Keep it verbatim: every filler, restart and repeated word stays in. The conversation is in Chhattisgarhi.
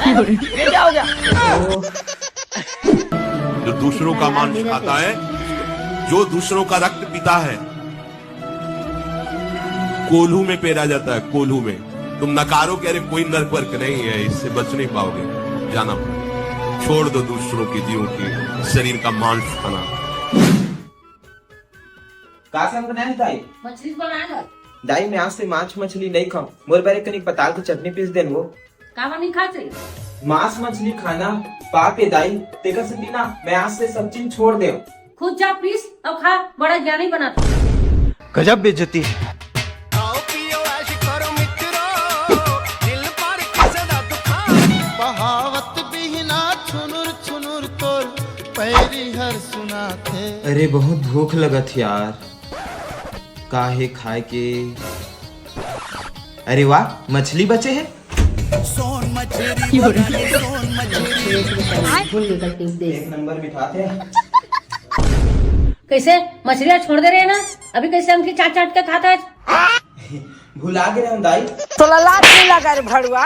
ये क्या हो गया? जो दूसरों का मांस खाता है, जो दूसरों का रक्त पीता है, कोल्हू में पेरा जाता है, कोल्हू में। तुम नकारो कि अरे कोई नर्क वर्क नहीं है, इससे बच नहीं पाओगे, जाना पड़ेगा। छोड़ दो दूसरों की जीवों की शरीर का मांस खाना। का साग बनाए दाई? मछली बनाए ला। दाई, मैं आज से मांस मछली नहीं खाऊं। मोर बर एक कनिक पताल के चटनी पीस देन वो। काबर नहीं खाते? मांस मछली खाना पाप है दाई, तेकर सेती ना मैं आज से सब चीज छोड़ दे। खुद जा पीस और खा, बड़ा ज्ञानी बना था। गजब बेइज्जती। आओ पियो ऐश करो मित्रो, दिल पर किसे दा दुखा। बहावत बिहना छुनुर छुनुर तोर पैरी हर सुनाथे। अरे बहुत भूख लगत यार, का हे खाए के? अरे वाह, मछली बचे है। सोन मछली बना ले, सोन मछली। फूल निकल के दे। एक नंबर मिठाते। कैसे मछलियाँ छोड़ दे रहे हैं ना, अभी कैसे हमकी चाट चाट के खाता है। भुला गे रहन दाई। तोला लाज नहीं लगा रे भड़ुआ।